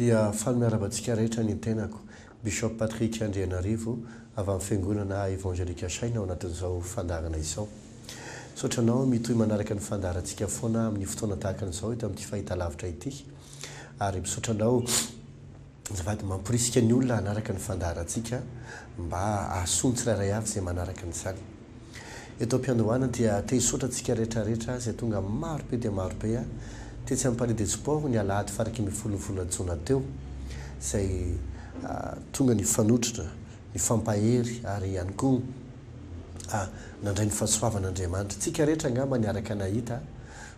Dia faly miarahaba antsika rehetra ny tenako, Bishop Patrick Andrianarivo, avy amin'ny Fiangonana Evangelika Shine ao anatin'izao fandaharana izao. Misaotra anao mitohy manaraka ny fandaharantsika foana amin'ny fotoana tahaka an'izao eto amin'ity fahitalavitra ity. Ary misaotra anao azafady mamporisika ny olona hanaraka ny fandaharantsika mba hahasoa ny tsirairay avy izay manaraka an'izany. Eto am-piandohana dia te hisaotra antsika rehetra rehetra izay tonga maro be dia maro be tetsy amin'ny Palais des Sports ny alahady faha 11 ny volana jona teo izay tonga nifanotrona, nifampahery ary ihany koa nandray ny fahasoavan'Andriamanitra. Tsika rehetra angamba niaraka nahita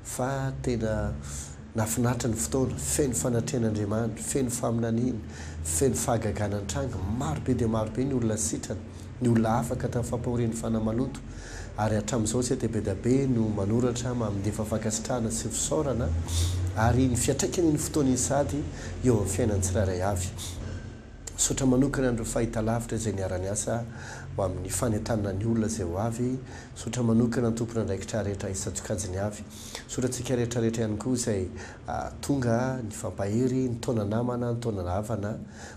fa tena nahafinaritra ny fotoana, feno fanatrehan'Andriamanitra, feno faminaniana, feno fahagagana nitranga, maro be dia maro be ny olona sitrana. ny olona afaka tamin'ny fampahorian'ny fanahy maloto, ary hatramin'izao isika dia be dia be no manoratra mandefa fankasitrahana sy fisaorana ary ny fiantraikan'iny fotoana iny sahady eo amin'ny fiainan'ny tsirairay avy. Misaotra manokana an'ireo fahitalavitra izay niara-niasa ho amin'ny fanentanana ny olona izay ho avy, misaotra manokana ny tompon'andraikitra rehetra isan-tsokajiny avy, misaotra antsika rehetra rehetra ihany koa izay tonga nifampahery, nitaona namana, nitaona havana.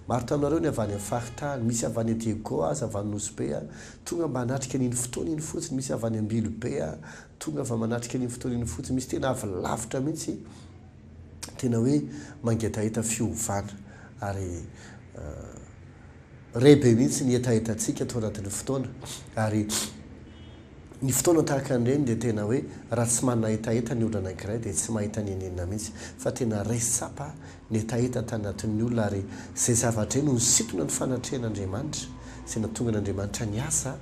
Maro taminareo ny avy any amin'ny faritany, misy avy any Diego aza, avy any Nosy Be, tonga mba hanatrika an'iny fotoana iny fotsiny, misy avy any Ambilobe, tonga mba manatrika an'iny fotoana iny fotsiny, misy tena avy lavitra mihitsy, tena hoe mangetaheta fiovana. Ary re be mihitsy ny hetahetantsika tao anatin'ny fotoana. Ary ny fotoana tahaka an'ireny dia tena hoe raha tsy manana hetaheta ny olona anankiray dia tsy mahita n'inon'inona mihitsy, fa tena resy tsapa ny hetaheta tanatin'ny olona ary izay zavatra izay no nisintona ny fanatrehan'Andriamanitra, izay nahatonga an'Andriamanitra niasa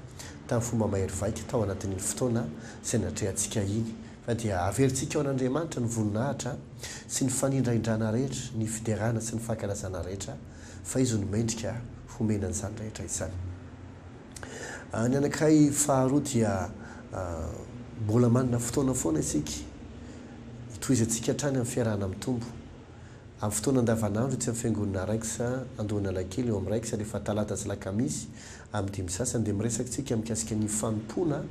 tamin'ny fomba mahery vaika tao anatin'iny fotoana izay natrehantsika iny. Fa dia averintsika ho an'Andriamanitra ny voninahitra sy ny fanindrahindrana rehetra, ny fiderana sy ny fankalazana rehetra, fa Izy no mendrika homena an'izany rehetra izany. Ny anankiray faharoa dia mbola manana fotoana foana isika hitohizantsika hatrany amin'ny fiarahana mitombo. Amin'ny fotoana andavanandro etsy amin'ny Fiangonana Rex Andohanalakely eo amin'ny Rex rehefa talata sy lakamisy amin'ny dimy sasany dia miresaka isika mikasika ny fanompoana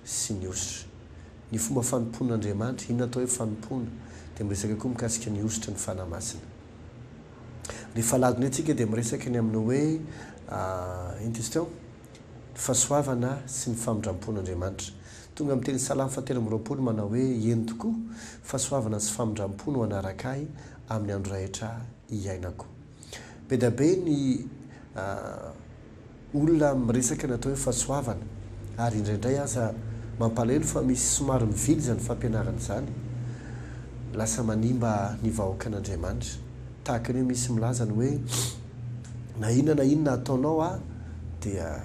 sy ny hosotra. Ny fomba fanompoan'Andriamanitra, inona atao hoe fanompoana, dia miresaka koa mikasika ny hosotry ny Fanahy Masina. Rehefa alahady indray tsika dia miresaka ny amin'ny hoe inona izy teo? Ny fahasoavana sy ny famindram-pon'Andriamanitra. Tonga amin'ny teny Salamo fahatelo amby 20 manao hoe eny tokoa, fahasoavana sy famindram-po no hanaraka ahy amin'ny andro rehetra iainako. Be dia be ny Olona miresaka ny atao hoe fahasoavana, ary indraindray aza mampalahelo fa misy somary mivily izany fampianarana izany, lasa manimba ny vahoakan'Andriamanitra. Tahaka ny hoe misy milaza ny hoe na inona na inona ataonao a dia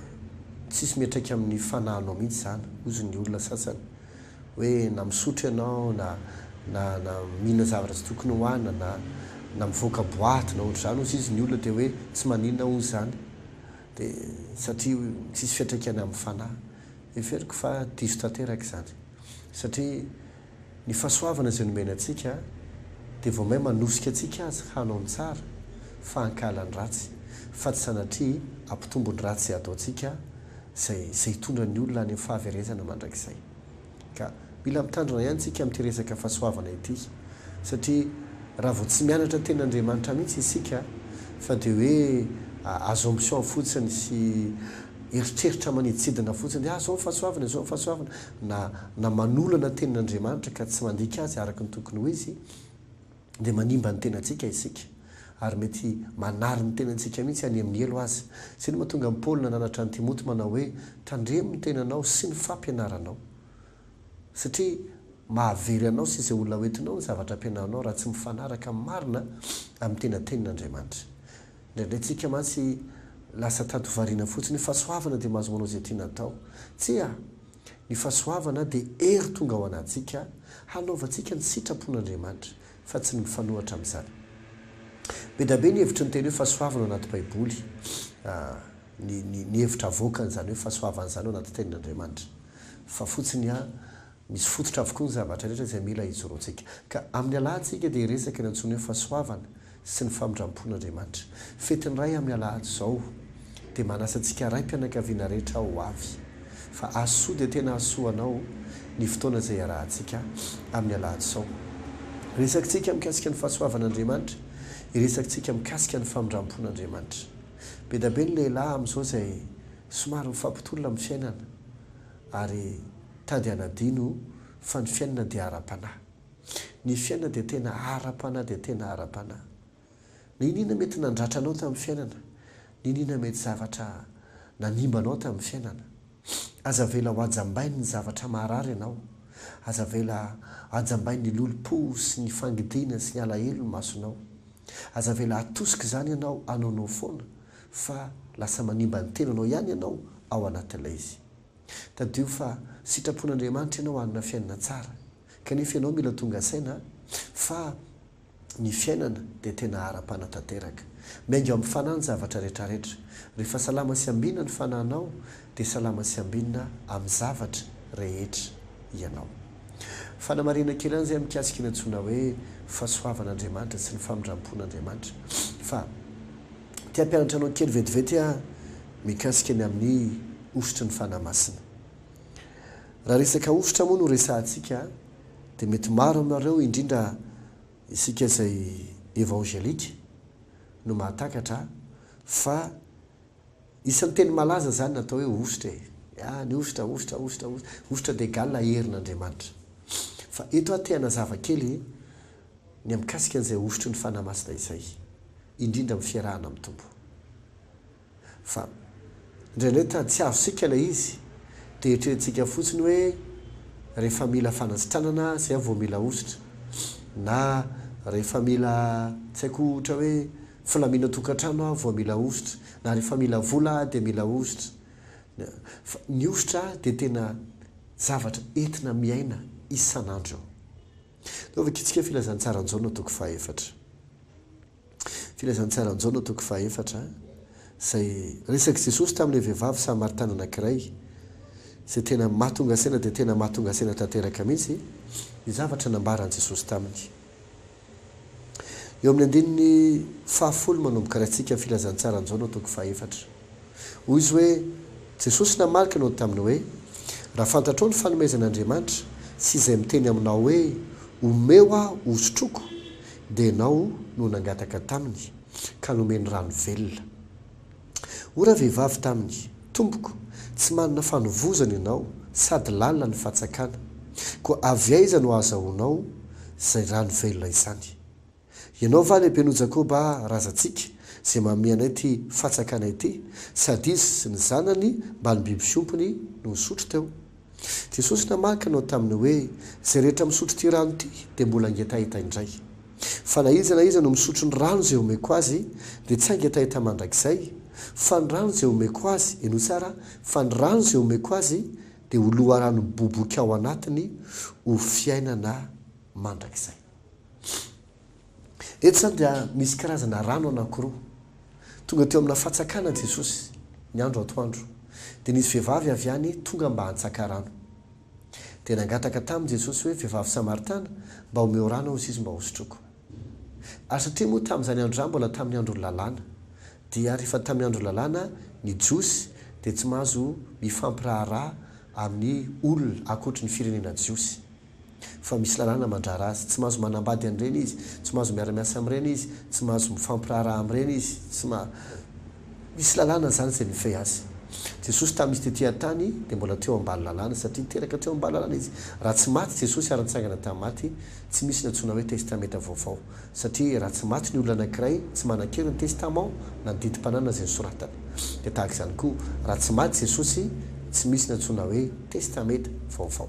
tsisy miantraika amin'ny fanahinao mihitsy izany, hozy ny olona sasany. Hoe na misotro ianao na na na mihinana zavatra tsy tokony hohanina na na mivoaka boite na ohatr'izany hozy izy ny olona dia hoe tsy maninona hozy izany. Dia satria tsisy fiantraikany amin'ny fanahy. Heveriko fa diso tanteraka izany. Satria ny fahasoavana izay nomena antsika dia vao may manosika antsika aza hanao ny tsara fa hankahala ny ratsy fa tsy sanatria hampitombo ny ratsy izay ataontsika izay izay hitondra ny olona any amin'ny fahaverezana mandrakizay. Ka mila mitandrina ihany tsika amin'ity resaka fahasoavana ity satria raha vao tsy mianatra tenin'Andriamanitra mihitsy isika fa dia hoe assomption fotsiny sy eritreritra maniditsidina fotsiny dia ah zao ny fahasoavana e, zao ny fahasoavana na na manolana tenin'Andriamanitra ka tsy mandika azy araka ny tokony ho izy dia manimba ny tenantsika isika ary mety manary ny tenantsika mihitsy any amin'ny helo aza. Izay no mahatonga an'i Paoly nananatra an'i Timoty manao hoe, Tandremo ny tenanao sy ny fampianaranao. Satria mahavery anao sy izay olona hoentinao ny zavatra ampianarinao raha tsy mifanaraka marina amin'ny tena Tenin'Andriamanitra. Indraindray tsika mantsy lasa tady variana fotsiny hoe fahasoavana dia mahazo manao izay tiana atao. Tsia! Ny fahasoavana dia hery tonga ao anatintsika hanaovantsika ny sitrapon'Andriamanitra, fa tsy ny mifanohitra amin'izany. Be dia be ny hevitry ny teny hoe fahasoavana ao anaty Baiboly, ny, ny, ny hevitra avoakan'izany hoe fahasoavana izany ao anaty Tenin'Andriamanitra. Fa fotsiny an, misy fototra avokoa ny zavatra rehetra izay mila ijoroantsika. Ka amin'ny alahady isika dia hiresaka ny antsoina hoe fahasoavana sy ny famindram-pon'Andriamanitra. Fetin'ny Ray amin'ny alahady izao dia manasa antsika raim-pianakaviana rehetra ho avy. Fa hahasoa dia tena hahasoa anao ny fotoana izay iarahantsika amin'ny alahady izao. Resakitsika mikasika ny fahasoavan'Andriamanitra. Hiresakantsika mikasika ny famindram-pon'Andriamanitra. Be dia be ny lehilahy amin'izao izay somary mifampitolona amin'ny fiainana ary tady hanadino fa ny fiainana dia ara-panahy. Ny fiainana dia tena ara-panahy dia tena ara-panahy. N'inon'inona mety nandratra anao tamin'ny fiainana, n'inon'inona mety zavatra nanimba anao tamin'ny fiainana. Aza avela ho hajambain'ny zavatra maharary ianao. Aza avela hajambain'ny lolompo sy ny fangidiana sy ny alahelo ny masonao. Aza avela hatosika izany ianao hanaonao foana fa lasa manimba ny tenanao ihany ianao ao anatin'ilay izy. Tadidio fa sitrapon'Andriamanitra ianao hanana fiainana tsara. Kanefa ianao mila tonga saina fa Ny fiainana dia tena ara-panahy tanteraka. Miainga ao amin'ny fanahy ny zavatra rehetrarehetra. Rehefa salama sy ambinina ny fanahinao dia salama sy ambinina amin'ny zavatra rehetra ianao. Fanamarihana kely ihany izay mikasika ny antsoina hoe fahasoavan'Andriamanitra sy ny famindram-pon'Andriamanitra. Fa te hampianatra anao kely vetivety aho mikasika ny amin'ny hosotry ny Fanahy Masina. Raha resaka hosotra moa no resahantsika dia mety maro aminareo indrindra isika izay evangelika no mahatakatra fa isan'ny teny malaza izany ny atao hoe hosotra e! Ah ny hosotra, hosotra, hosotra, hosotra, hosotra dia egal herin'Andriamanitra. Fa eto aho te hanazava kely ny mikasika an'izay hosotry ny Fanahy Masina izay, indrindra amin'ny fiarahana amin'ny Tompo. Fa indraindray ta tsy azontsika ilay izy dia eritreretintsika fotsiny hoe rehefa mila fanasitranana zay aho vao mila hosotra na rehefa mila tsy haiko ohatra hoe filaminan-tokantrano aho vao mila hosotra na rehefa mila vola aho dia mila hosotra. Fa ny hosotra dia tena zavatra entina miaina isan'andro eo. Ndao vakintsika Filazantsaran'i Jaona toko fahaefatra. Filazantsaran'i Jaona toko fahaefatra, izay resak'i Jesosy tamin'ilay vehivavy samaritana anankiray, izay tena mahatonga saina dia tena mahatonga saina tanteraka mihitsy ny zavatra nambaran'i Jesosy taminy. Eo amin'ny andininy fahafolo manomboka raintsika ny Filazantsaran'i Jaona toko fahaefatra. Hoy izy hoe, Jesosy namaly ka nanao taminy hoe, Raha fantatrao ny fanomezan'Andriamanitra sy izay miteny aminao hoe, Omeo aho hosotroiko, dia ianao no nangataka taminy, ka nomeny rano velona. Hoy ravehivavy taminy, Tompoko, tsy manana fanovozana ianao, sady lalina ny fatsakana. Koa avy aiza no ahazahoanao izay rano velona izany? Ianao va lehibe noho Jakoba razantsika, izay manome anay ity fatsakana ity, sady izy sy ny zanany mbamin'ny biby fiompiny no nisotro teo? Jesosy namaly ka nanao taminy hoe, Izay rehetra misotro ity rano ity dia mbola hangetaheta indray. Fa na iza na iza no misotro ny rano izay omeko azy dia tsy hangetaheta mandrakizay, fa ny rano izay omeko azy, henoy tsara, fa ny rano izay omeko azy dia ho loharano miboiboika ao anatiny ho fiainana mandrakizay. Eto izany dia misy karazana rano anankiroa. Tonga teo amina fatsakana Jesosy, ny andro atoandro. Dia nisy vehivavy avy any tonga mba hantsaka rano. Dia nangataka taminy Jesosy hoe, Vehivavy Samaritana, mba omeo rano aho hozizy mba hosotroiko. Ary satria moa tamin'izany andro izany mbola tamin'ny andron'ny lalàna, dia rehefa tamin'ny andron'ny lalàna ny Jiosy dia tsy mahazo mifampiraharaha amin'ny olona ankoatry ny firenena Jiosy. Fa misy lalàna mandrara azy. Tsy mahazo manambady an'ireny izy, tsy mahazo miara-miasa amin'ireny izy, tsy mahazo mifampiraharaha amin'ireny izy, tsy ma. Misy lalàna izany izay mifehy azy. Jesosy tamin'izy tety an-tany dia mbola teo ambany lalàna satria teraka teo ambany lalàna izy. Raha tsy maty Jesosy ary nitsangana tamin'ny maty, tsy misy ny antsoina hoe Testamenta Vaovao. Satria raha tsy maty ny olona anankiray, tsy manan-kery ny Testament na ny didim-pananana izay nosoratany. Dia tahaka izany koa, raha tsy maty Jesosy, tsy misy ny antsoina hoe Testamenta Vaovao.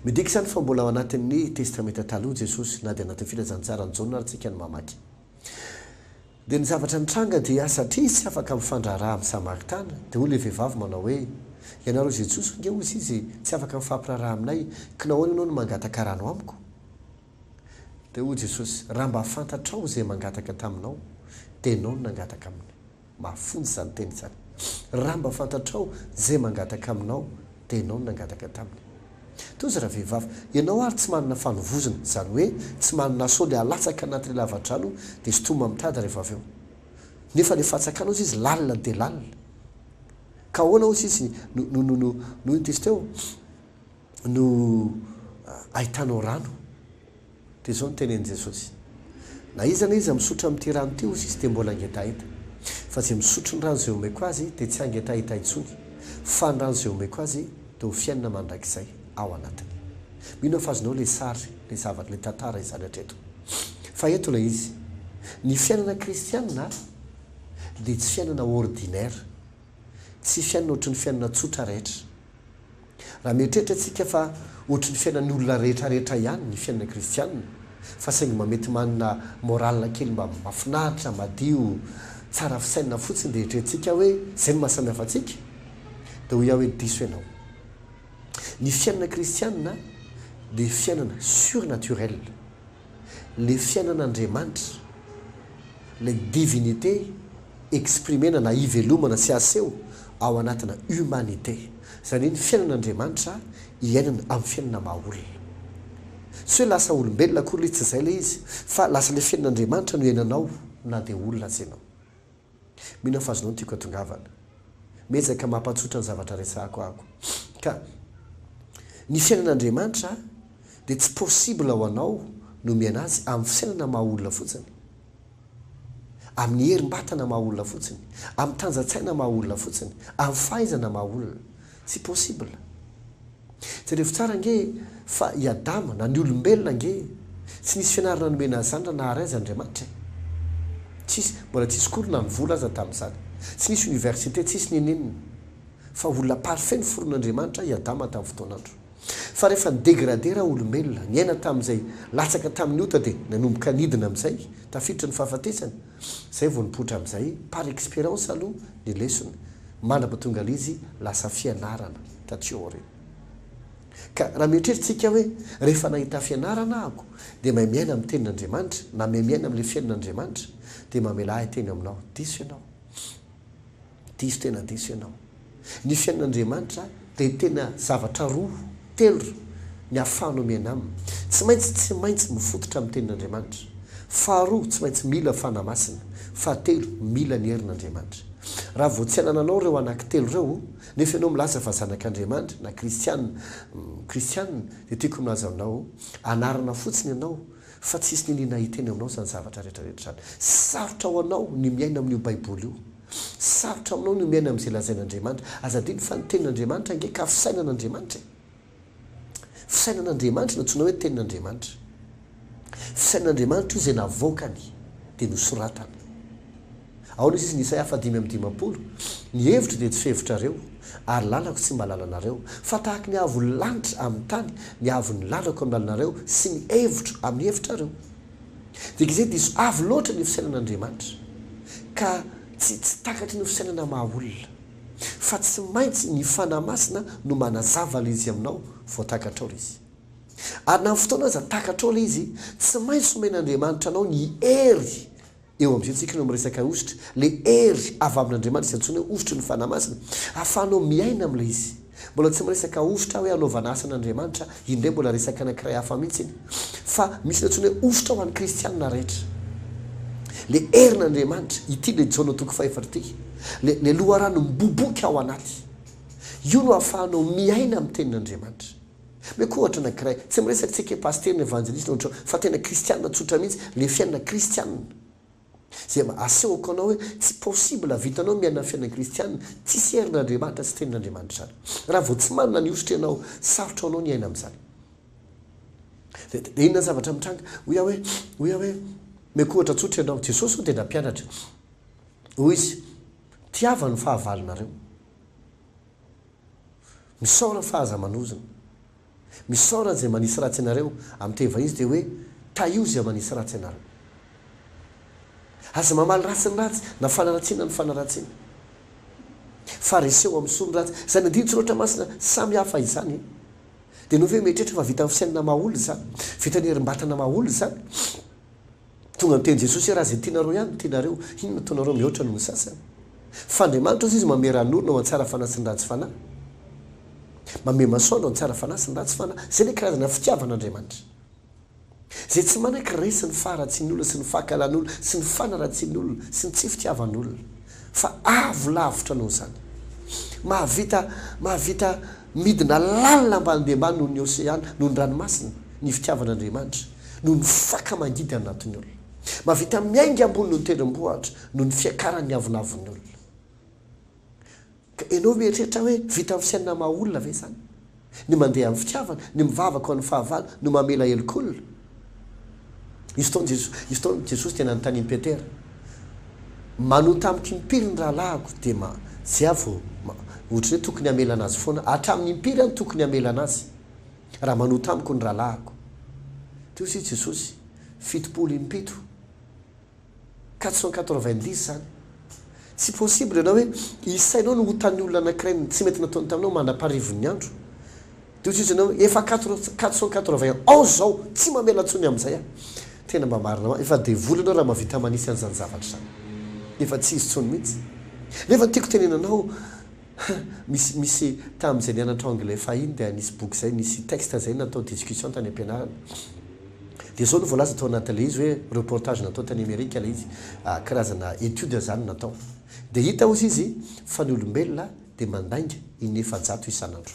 Midika izany fa mbola ao anatin'ny Testamenta Taloha Jesosy, na dia anatin'ny Filazantsaran'i Jaona ary tsika no mamaky. Dia ny zavatra nitranga dia satria izy tsy afaka mifandraharaha amin'ny Samaritana, dia hoy ilay vehivavy manao hoe, Ianareo izay Jiosy ange, hozy izy, tsy afaka mifampiraharaha aminay, ka nahoana ianao no mangataka rano amiko? Dia hoy Jesosy, Raha mba fantatrao izay mangataka taminao, dia ianao no nangataka aminy. Mafonja izany teny izany. Raha mba fantatrao izay mangataka aminao dia ianao no nangataka taminy. Tojo ravehivavy, ianao ary tsy manana fanovozona, izany hoe tsy manana sao le alatsaka anatin'ilay lavadrano dia sintomina mitady rehefa avy eo. Nefa le fatsakana ozy izy lalina dia lalina. Ka ahoana ozy izy no no no no no inona izy teo no ahitanao rano? Dia izao no tenenin'i Jesosy. Na iza na iza misotro amin'ity rano ity, hozy izy, dia mbola hangetaheta. Fa izay misotro ny rano izay omeko azy dia tsy hangetaheta intsony, fa ny rano izay omeko azy dia ho fiainana mandrakizay ao anatiny. Mino aho fa azonao ilay sary, ilay zavatra, ilay tantara izany hatreto. Fa eto ilay izy. Ny fiainana kristiana dia tsy fiainana ordinaire. Tsy fiainana ohatry ny fiainana tsotra rehetra. Raha mieritreritra isika fa ohatry ny fiainan'ny olona rehetra rehetra ihany ny fiainana kristiana, fa saingy mba mety manana morale kely mba mahafinaritra, madio, tsara fisainana fotsiny dia eritreretintsika hoe izay no mahasamihafa antsika, dia hoy aho hoe diso ianao. Ny fiainana kristiana dia fiainana surnaturel. Le fiainan'Andriamanitra, le divinité exprimer-na na ivelomana sy aseho ao anatina humanité. Izany hoe ny fiainan'Andriamanitra iainana amin'ny fiainana maha olona. Tsy hoe lasa olombelona akory ilay izy, tsy izay ilay izy, fa lasa ilay fiainan'Andriamanitra no iainanao na dia olona aza ianao. Mino aho fa azonao ny tiako hatongavana. Miezaka mampatsotra ny zavatra resahako aho. Ka ny fiainan'Andriamanitra dia tsy possible ho anao no miaina azy amin'ny fisainana maha olona fotsiny, amin'ny herim-batana maha olona fotsiny, amin'ny tanjan-tsaina maha olona fotsiny, amin'ny fahaizana maha olona. Tsy possible. Jerevo tsara ange fa i Adama na ny olombelona ange tsy nisy fianarana nomena azy izany raha nahary azy Andriamanitra e! Tsisy, mbola tsisy cours na ny vola aza tamin'izany. Tsy nisy université, tsisy n'inon'inona. Fa olona parfait noforonin'Andriamanitra i Adama tamin'ny fotoan'andro. Fa rehefa ni-degrader ra olombelona, niaina tamin'izay latsaka tamin'ny ota dia nanomboka nidina amin'izay, tafiditra ny fahafatesana, izay vao nipoitra amin'izay par expérience aloha ny lesona. Mandra-pahatonga ilay izy lasa fianarana taty aoriana. Ka raha mieritreritra isika hoe rehefa nahita fianarana ahako dia mahay miaina amin'ny tenin'Andriamanitra na mahay miaina amin'ilay fiainan'Andriamanitra dia mamelà ahy hiteny aminao, diso ianao. Diso tena diso ianao. Ny fiainan'Andriamanitra dia tena zavatra roa, telo ny ahafahanao miaina aminy. Tsy maintsy tsy maintsy mifototra amin'ny tenin'Andriamanitra. Faharoa, tsy maintsy mila Fanahy Masina. Fahatelo, mila ny herin'Andriamanitra. Raha vao tsy anananao ireo anankitelo ireo, nefa ianao milaza fa zanak'Andriamanitra, na kristiana, kristiana, dia tiako milaza aminao, anarana fotsiny ianao, fa tsisy niniana hiteny aminao izany zavatra rehetra rehetra izany. Sarotra ho anao ny miaina amin'io Baiboly io. Sarotra aminao ny miaina amin'izay lazain'Andriamanitra. Aza adino fa ny Tenin'Andriamanitra ange ka fisainan'Andriamanitra e. Fisainan'Andriamanitra no antsoina hoe Tenin'Andriamanitra. Fisainan'Andriamanitra io izay navoakany dia nosoratana. Aona izy izy ny Isaia faha-55, Ny hevitro dia tsy fihevitrareo, ary lalako tsy mba lalanareo, fa tahaky ny haavon'ny lanitra amin'ny tany ny haavon'ny lalako amin'ny lalanareo sy ny hevitro amin'ny hevitrareo. Dika izay diso avo loatra ny fisainan'Andriamanitra, ka tsy tsy takatry ny fisainana maha-olona. Fa tsy maintsy ny Fanahy Masina no manazava ilay izy aminao vao takatrao ilay izy. Ary na amin'ny fotoana aza takatrao ilay izy, tsy maintsy omen'Andriamanitra anao ny hery Eo amin'izay tsika no miresaka hosotra, ilay hery avy amin'Andriamanitra izay antsoina hoe hosotry ny Fanahy Masina, ahafahanao miaina amin'ilay izy. Mbola tsy miresaka hosotra hoe hanaovana asan'Andriamanitra, iny indray mbola resaka anankiray hafa mihitsy iny. Fa misy ny antsoina hoe hosotra ho an'ny kristianina rehetra. Ilay herin'Andriamanitra, ity ilay Jaona toko fahefatra ity, ilay ilay loharano miboiboika ao anaty. Io no ahafahanao miaina amin'ny tenin'Andriamanitra. Omeko ohatra anankiray, tsy miresaka tsika hoe pasitera na evanjelista na ohatr'izao, fa tena kristianina tsotra mihitsy, le fiainana kristianina. Izay mba asehoko anao hoe tsy possible vitanao miaina ny fiainana kristianina, tsisy herin'Andriamanitra sy tenin'Andriamanitra izany. Raha vao tsy manana ny hosotra ianao, sarotra ho anao ny hiaina amin'izany. Dia dia inona ny zavatra mitranga? Hoy aho hoe, hoy aho hoe, omeko ohatra tsotra ianao, Jesosy hono dia nampianatra, hoy Izy, tiava ny fahavalonareo. Misaora fa aza manozona. Misaora izay manisy ratsy anareo, amin'ny teny vahiny izy dia hoe tahio izay manisy ratsy anareo. Aza mamaly ratsy ny ratsy, na fanaratsiana ny fanaratsiana. Fa reseo amin'ny soa ny ratsy. Izany andinin-tsoratra masina samy hafa izany dia ianao ve mieritreritra fa vitan'ny fisainana maha olona izany? Vitan'ny herim-batana maha olona izany? Tonga niteny Jesosy hoe raha izay tianareo ihany no tianareo, inona no ataonareo mihoatra noho ny sasany? Fa Andriamanitra hozy izy manome ran'orona ho an'ny tsara fanahy sy ny ratsy fanahy. Manome masoandro ho an'ny tsara fanahy sy ny ratsy fanahy. Izay ilay karazana fitiavan'Andriamanitra. Izay tsy manaiky resy ny faharatsian'ny olona sy ny fankahalan'olona sy ny fanaratsian'ny olona sy ny tsy fitiavan'olona. Fa avo lavitra noho izany. Mahavita, mahavita midina lalina ambany dia ambany noho ny oseana, noho ny ranomasina, ny fitiavan'Andriamanitra. Noho ny faka mangidy any anatin'ny olona. Mahavita miainga ambonin'ny tendrombohitra noho ny fiakaran'ny avonavon'ny olona. Ka ianao mieritreritra hoe vitan'ny fisainana maha olona ve izany? Ny mandeha amin'ny fitiavana, ny mivavaka ho an'ny fahavalo, no mamela helok'olona? Nisy fotoana Jesosy, nisy fotoana Jesosy dia nanontanian'i Petera, Manota amiko impiry ny rahalahiko dia ma, zay aho vao, ma, ohatran'ny hoe tokony hamelana azy foana, hatramin'ny impiry aho no tokony hamelana azy, raha manota amiko ny rahalahiko? Dia hoy Jesosy, 70 impito. 490 izany. Tsy possible ianao hoe isainao ny otan'ny olona anankiray ny tsy mety nataony taminao mandra-paharivon'ny andro. Dia hoy Jesoa ianao hoe efa 491 izao, tsy mamela intsony amin'izay aho. Tena mba marina marina, efa devoly ianao raha mahavita manisy an'izany zavatra izany. Efa tsy izy intsony mihitsy. Nefa ny tiako tenenana anao, Misy misy tamin'izay nianatra anglais fahiny dia nisy boky izay nisy texte izay natao discussion tany am-pianarana. Dia izao no voalaza tao anatin'ilay izy hoe reportage natao tany Amerika ilay izy, karazana étude izany natao. Dia hita hozy izy fa ny olombelona dia mandainga in-efajato isan'andro.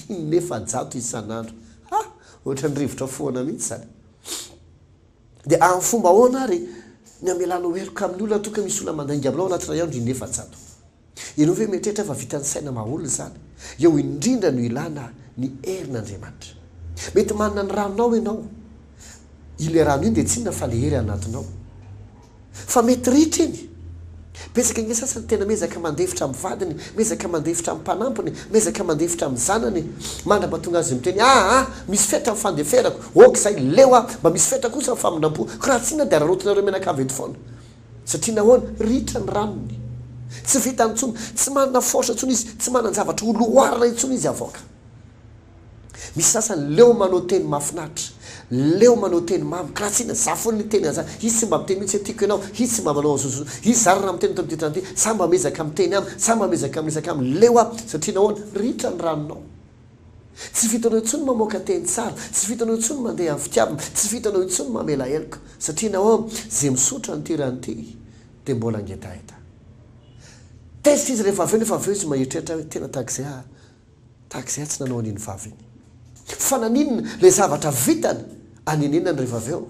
In-efajato isan'andro. Ha! Ohatran'ny rivotra foana mihitsy izany. Dia amin'ny fomba ahoana ary ny hamelanao heloka amin'ny olona toa ka misy olona mandainga aminao anaty iray andro in-efajato? Ianao ve mieritreritra fa vitan'ny saina maha olona izany? Eo indrindra no ilana ny herin'Andriamanitra. Mety manana ny ranonao ianao. Ilay rano iny dia tsy inona fa ilay hery anatinao. Fa mety ritra iny. Betsaka ange sasany tena miezaka mandefitra amin'ny vadiny, miezaka mandefitra amin'ny mpanampiny, miezaka mandefitra amin'ny zanany, mandra-pahatonga azy miteny, aa, misy fetra ny fandeferako, ok izay, leo aho, mba misy fetra kosa ny famindram-po, ko raha tsy inona dia araraotinareo mianakavy eto foana. Satria nahoana? Ritra ny ranony. Tsy vitany intsony, tsy manana force intsony izy, tsy manan-javatra ho loharana intsony izy havoaka. Misy sasany leo manao teny mahafinaritra, leo manao teny mamy, ka raha tsy inona, za foana niteny an'izany, izy tsy mba miteny mihitsy hoe tiako ianao, izy tsy mba manao an'izao, izy zara raha miteny eto amin'ity trano ity, za mba miezaka miteny aminy, za mba miezaka miresaka aminy, leo aho, satria nahoana? Ritra ny ranonao. Tsy vitanao intsony mamoaka teny tsara, tsy vitanao intsony mandeha amin'ny fitiavana, tsy vitanao intsony mamela heloka, satria nahoana? Izay misotra an'ity rano ity dia mbola hangetaheta. Tezitra izy rehefa avy eo nefa avy eo izy maheritreritra hoe tena tahaka izay aho, tahaka izay aho tsy nanao an'iny vavy iny. Fa naninona ilay zavatra vitany anenenany rehefa avy eo?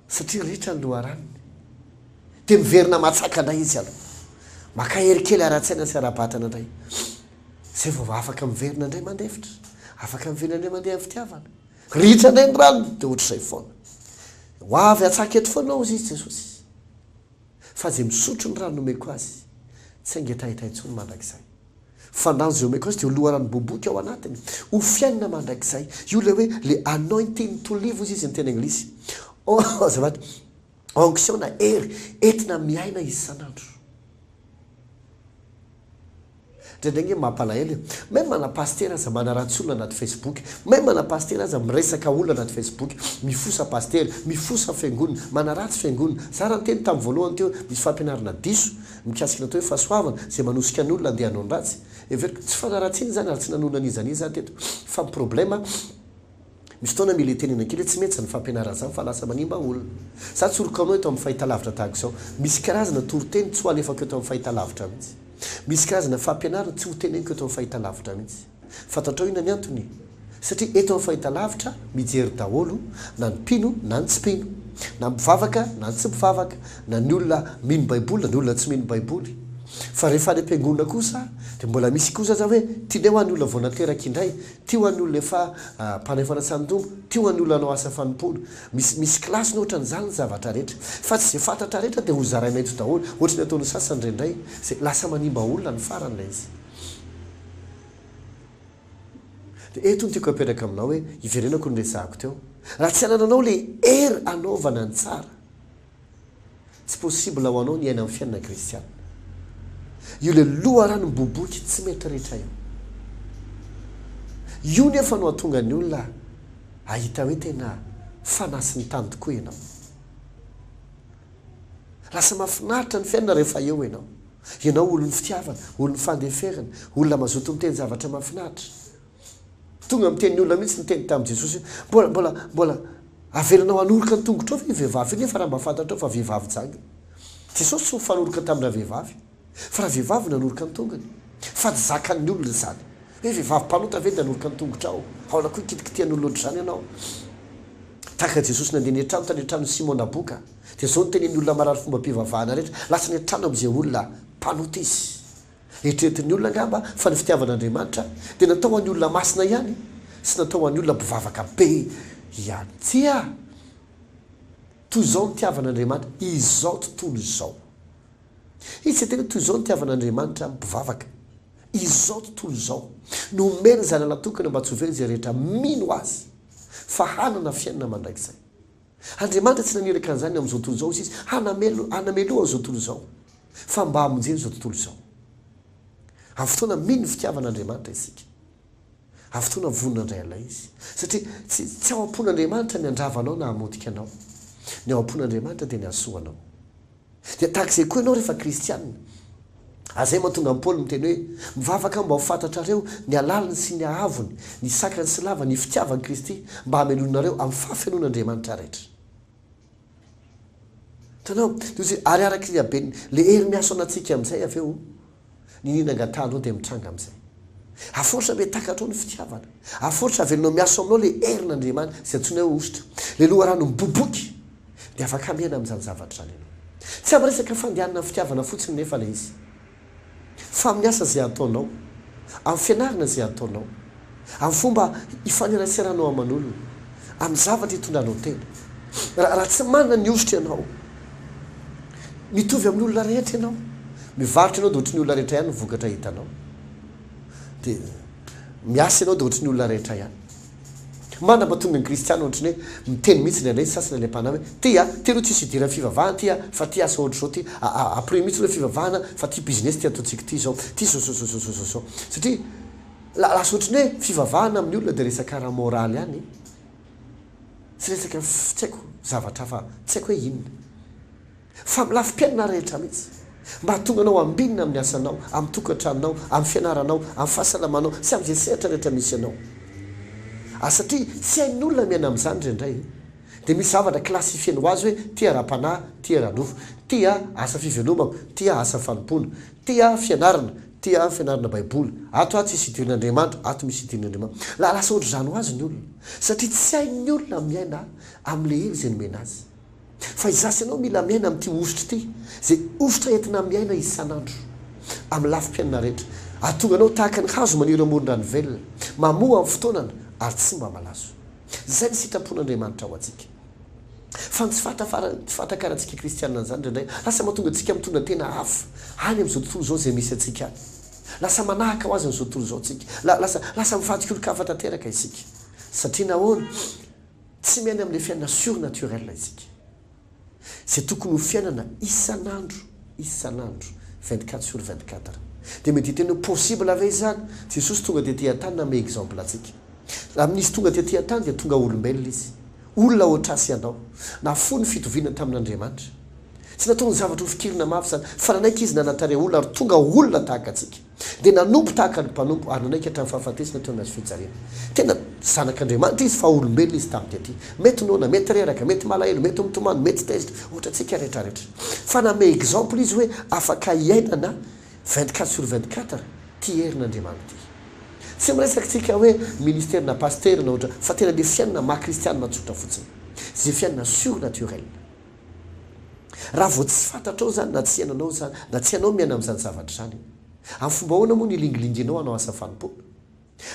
Satria ritra ny loharanony. Dia miverina matsaka indray izy aloha. Maka hery kely ara-tsaina sy ara-batana indray. Izay vao afaka miverina indray mandefitra. Afaka miverina indray mandeha amin'ny fitiavana. Ritra indray ny ranony, dia ohatr'izay foana. Ho avy hatsaka eto foana hozy izy Jesosy. Fa izay misotro ny rano nomeko azy, tsy hangetaheta intsony mandrakizay. Fa ny rano izay omeko azy dia ho loharano boboky ao anatiny, ho fiainana mandrakizay. Io ilay hoe le anointing to live hozy izy ny teny anglisy. Oh, azafady. Onction na hery entina miaina isan'andro. Indraindray ange mampalahelo e. Même na pasitera aza manaratsy olona anaty facebook, même na pasitera aza miresaka olona anaty facebook, mifosa pasitera, mifosa fiangonana, manaratsy fiangonana. Za raha niteny tamin'ny voalohany teo hoe misy fampianarana diso mikasika ny atao hoe fahasoavana izay manosika ny olona handeha hanao ny ratsy. Heveriko tsy fanaratsiana izany ary tsy nanonona an'iza n'iza aho teto fa ny problème Misy fotoana mila itenenana kely hoe tsy mety izany fampianarana izany fa lasa manimba olona. Za tsoriko aminao eto amin'ny fahitalavitra tahaka izao, misy karazana toriteny tsy ho alefako eto amin'ny fahitalavitra mihitsy. Misy karazana fampianarana tsy ho teneniko eto amin'ny fahitalavitra mihitsy. Fantatrao inona ny antony? Satria eto amin'ny fahitalavitra mijery daholo na ny mpino na ny tsy mpino. Na mpivavaka na ny tsy mpivavaka. Na ny olona mino baiboly na ny olona tsy mino baiboly. Fa rehefa any am-piangonana kosa dia mbola misy kosa aza hoe tianay ho an'ny olona vao nateraka indray, Ty ho an'ny olona efa mpanay fanasan'ny Tompo, ty ho an'ny olona hanao asa fanompoana. Misy misy kilasiny ohatran'izany ny zavatra rehetra. Fa tsy izay fantatra rehetra dia ho zaraina eto daholo, ohatry ny ataon'ny sasany indraindray, izay lasa manimba olona ny farany ilay izy. Dia eto no tiako apetraka aminao hoe, hiverenako ny resahako teo. Raha tsy anananao ilay hery hanaovana ny tsara, Tsy possible ho anao ny hiaina amin'ny fiainana kristiana. Io ilay loharano miboiboika tsy mety ritra io. Io nefa no hahatonga ny olona hahita hoe tena fanahy sy ny tany tokoa ianao. Lasa mahafinaritra ny fiainana rehefa eo ianao. Ianao olon'ny fitiavana, olon'ny fandeferana, olona mazoto miteny zavatra mahafinaritra. Tonga miteny ny olona mihitsy niteny tamin'i Jesosy hoe, Mbola, mbola, mbola avelanao hanoroka ny tongotrao ve io vehivavy io nefa raha mba fantatrao fa vehivavy janga? Jesosy tsy nifanoroka tamin-dravehivavy, fa ravehivavy nanoroka ny tongony. Fa tsy zakan'ny olona izany. Hoe vehivavy mpanota ve dia hanoroka ny tongotrao? Ahoana koa hikitikitihan'olona ohatr'izany ianao? Tahaka Jesosy nandeha niantrano tany an-tranon'i Simona boka, dia izao no tenenin'ny olona marary fombam-pivavahana rehetra, lasa niantrano amin'izay olona mpanota izy. Eritreretin'ny olona angamba fa ny fitiavan'Andriamanitra dia natao ho an'ny olona masina ihany sy natao ho an'ny olona mpivavaka be ihany. Tsia! Toy izao ny nitiavan'Andriamanitra izao tontolo izao. Izy tsy niteny hoe toy izao ny nitiavan'Andriamanitra ny mpivavaka. Izao tontolo izao. Nomeny ny Zanany tokana mba tsy ho very izay rehetra mino Azy, fa hanana fiainana mandrakizay. Andriamanitra tsy naniraka an'izany amin'izao tontolo izao Izy hanamelo, hanamelohana izao tontolo izao, fa mba hamonjena izao tontolo izao. Amin'ny fotoana mino ny fitiavan'Andriamanitra isika. Amin'ny fotoana vonona handray an'ilay izy. Satria tsy, tsy ao am-pon'Andriamanitra ny handrava anao na hamotika anao. Ny ao am-pon'Andriamanitra dia ny hahasoa anao. Dia tahaka izay koa ianao rehefa kristiana. Ary izay mahatonga an'i Paoly miteny hoe, Mivavaka aho mba ho fantatrareo ny halaliny sy ny haavony, ny sakany sy lavany, ny fitiavan'i Kristy, mba hamelonareo amin'ny fahafenoan'Andriamanitra rehetra. Hitanao? Dia hoy izy, ary araka ny haben'ny, ilay hery miasa ao anatintsika amin'izay avy eo, Ny nino angatahanao dia mitranga amin'izay. Aforitra be takatrao ny fitiavana. Aforitra avelinao miasa ao aminao ilay herin'Andriamanitra izay antsoina hoe hosotra. Ilay loharano miboiboika. Dia afaka miaina amin'izany zavatra izany ianao. Tsy amin'ny resaka fandehanana amin'ny fitiavana fotsiny nefa ilay izy. Fa amin'ny asa izay ataonao. Amin'ny fianarana izay ataonao. Amin'ny fomba ifaneraseranao aman'olona. Amin'ny zavatra itondranao tena. Raha tsy manana ny hosotra ianao, mitovy amin'ny olona rehetra ianao. Mivarotra ianao dia ohatry ny olona rehetra ihany ny vokatra hitanao. Dia miasa ianao dia ohatry ny olona rehetra ihany. Mandrapa tonga ny kristiana ohatry ny hoe miteny mihitsy indraindray ny sasany any am-panahy hoe ty a, ty aloha tsisy idiran'ny fivavahana ty a, fa ty asa ohatr'izao ty, après mihitsy aloha fivavahana fa ty business ty ataontsika ty izao, ty zao zao zao zao zao zao. Satria lasa ohatry ny hoe fivavahana amin'ny olona dia resaka ara-moraly ihany e. Tsy resaka tsy haiko zavatra hafa tsy haiko hoe inona. Fa amin'ny lafim-piainana rehetra mihitsy. Mba hahatonga anao hambinina amin'ny asanao, amin'ny tokantranonao, amin'ny fianaranao, amin'ny fahasalamanao sy amin'izay sehatra rehetra misy anao. Ary satria tsy hain'ny olona miaina amin'izany indraindray dia misy zavatra classifier-ny ho azy hoe ity ara-panahy, ity ara-nofo, ity asa fivelomako, ity asa fanompoana, ity fianarana, ity fianarana baiboly, ato aho tsisy idiran'Andriamanitra, ato misy idiran'Andriamanitra. Lasa ohatr'izany ho azy ny olona. Satria tsy hain'ny olona miaina amin'ilay hery izay nomena azy. Fa izaho sy ianao mila miaina amin'ity hosotra ity, izay hosotra entina miaina isan'andro, amin'ny lafim-piainana rehetra. Hahatonga anao tahaka ny hazo maniry eo amoron-drano velona, mamoa amin'ny fotoanany ary tsy mba malazo. Izay ny sitrapon'Andriamanitra ho antsika. Fa ny tsy fahatakarantsika kristianina an'izany indraindray, lasa mahatonga antsika mitondra tena hafa any amin'izao tontolo izao izay misy antsika any. Lasa manahaka ho azy an'izao tontolo izao tsika. Lasa, lasa mivadika olon-kafa tanteraka isika. Satria nahoana? Tsy miaina amin'ilay fiainana surnaturel isika. Izay tokony ho fiainana isan'andro, isan'andro, 24 sur 24. Dia mety hiteny hoe possible ve izany? Jesosy tonga tety an-tany nanome exemple antsika. Amin'izy tonga tety an-tany dia tonga olombelona izy. Olona ohatr'ahy sy ianao. Nahafoy ny fitoviana tamin'Andriamanitra. Tsy nataony zavatra ho fikirina mafy izany, fa nanaiky izy nanantarehy olona ary tonga olona tahaka antsika. Dia nanompo tahaka ny mpanompo ary nanaiky hatramin'ny fahafatesana teo amin'ny hazo fijaliana. Tena Zanak'Andriamanitra izy fa olombelona izy tamin'ny tety. Mety noana, mety reraka, mety malahelo, mety mitomany, mety tezitra, ohatrantsika rehetrarehetra. Fa nanome exemple izy hoe afaka iainana 24 sur 24 ity herin'Andriamanitra ity. Tsy miresaka tsika hoe ministère na pasitera na ohatra fa tena le fiainana maha kristianina tsotra fotsiny. Ze fiainana surnaturel. Raha vao tsy fantatrao izany na tsy iainanao izany, na tsy hainao miaina amin'izany zavatra izany, amin'ny fomba ahoana moa no hilingilinginao hanao asa fanompoana?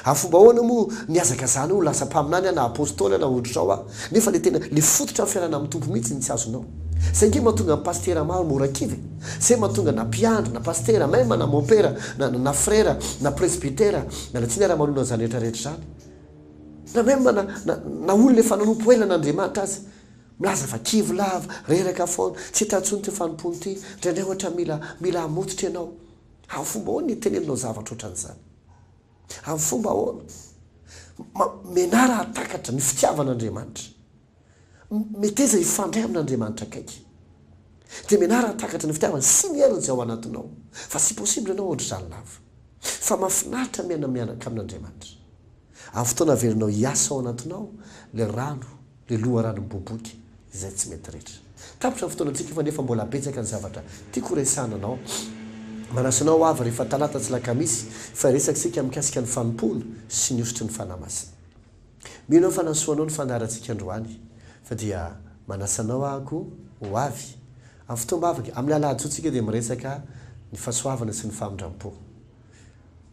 Amin'ny fomba ahoana moa ny hihazakazahanao ho lasa mpaminany aho na apostoly aho na ohatr'izao aho, nefa ilay tena, ilay fototra amin'ny fiarahana amin'ny Tompo mihitsy no tsy azonao? Izay ange mahatonga ny pasitera maro mora kivy e! Izay mahatonga na mpiandry, na pasitera, même na mompera, na, na frera, na presbytera, miala tsiny aho raha manonona an'izany rehetra rehetra izany, na même na, na, na olona efa nanompo ela an'Andriamanitra aza, Milaza fa kivy lava, reraka foana, tsy hita intsony ity fanompoana ity, indraindray ohatra mila mila hamototra ianao. Amin'ny fomba ahoana no itenenanao zavatra ohatran'izany? Amin'ny fomba ahoana? Ma, mianara hahatakatra ny fitiavan'Andriamanitra. Meteza hifandray amin'Andriamanitra akaiky. Dia mianara hahatakatra ny fitiavany sy ny heriny izay ao anatinao. Fa tsy possible ianao ohatr'izany lava. Fa mahafinaritra miaina miaraka amin'Andriamanitra. Amin'ny fotoana averinao hiasa ao anatinao ilay rano, ilay loharano miboiboika izay tsy mety ritra. Tapitra ny fotoanantsika fa nefa mbola betsaka ny zavatra tiako horesahana anao. Manasa anao ho avy rehefa talata sy lakamisy fa hiresaka isika mikasika ny fanompoana sy ny hosotry ny Fanahy Masina. Mino aho fa nahasoa anao ny fandaharantsika androany. Fa dia manasa anao aho ho avy amin'ny fotoam-bavaka. Amin'ny alahady zao tsika dia miresaka ny fahasoavana sy ny famindram-po.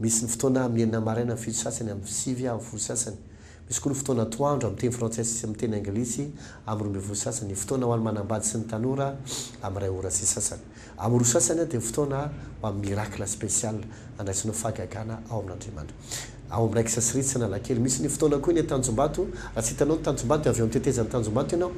Misy ny fotoana amin'ny enina maraina, amin'ny fito sasany, amin'ny sivy, amin'ny folo sasany. Misy koa ny fotoana atoandro amin'ny teny frantsay sy amin'ny teny anglisy amin'ny 12 sasany. Ny fotoana ho an'ny manambady sy ny tanora amin'ny iray ora sy sasany. Amin'ny roa sasany dia fotoana ho amin'ny miracle spécial andraisanao fahagagana ao amin'Andriamanitra. Ao amin'ny Rex sy Ritz Analakely. Misy ny fotoana koa eny Tanjombato. Raha tsy hitanao ny Tanjombato dia avy eo amin'ny tetezan'ny Tanjombato ianao.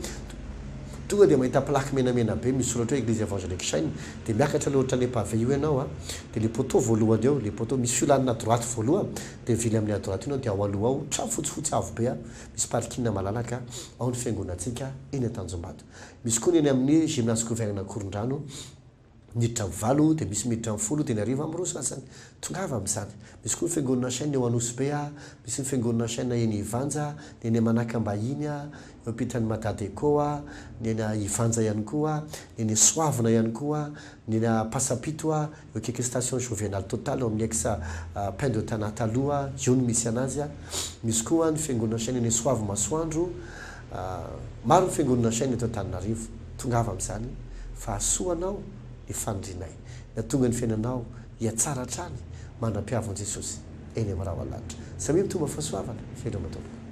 Tonga dia mahita plaque menamena be misy soratra hoe Eglise Evangelique Chaine. Dia miakatra ilay ohatran'ilay pavé io ianao a. Dia ilay poteau voalohany eo, ilay poteau misy fiolanana à droite voalohany, dia mivily amin'ny à droite io ianao dia ao aloha ao, trano fotsifotsy avo be a, misy parking malalaka, ao ny fiangonantsika eny Tanjombato. Misy koa ny eny amin'ny Gymnase Gouverne Ankorondrano, miditra amin'ny valo, dia misy miditra amin'ny folo, dia ny hariva amin'ny roa sasany. Tongava amin'izany. Misy koa ny fiangonana Chaine eo Anosibe, misy ny fiangonana Chaine eny Ivanja, ny eny Manakambahiny, eo ampitan'ny Mada Deco, ny eny Ivanja ihany koa, ny eny Soavina ihany koa, ny eny Ampasampito, eo akaikin'ny station Jovenal Total, eo amin'ny ex Pain de Tana taloha, eo no misy anazy. Misy koa ny fiangonana Chaine eny Soavimasoandro. Maro ny fiangonana Chaine eto Antananarivo. Tongava amin'izany fa hahasoa anao ny fanirianay. Ny hahatonga ny fiainanao hihatsara hatrany mandra-pihavin'i Jesosy eny amin'ny rahona lanitra. Samia mitomba fahasoavana. Veloma tompoko.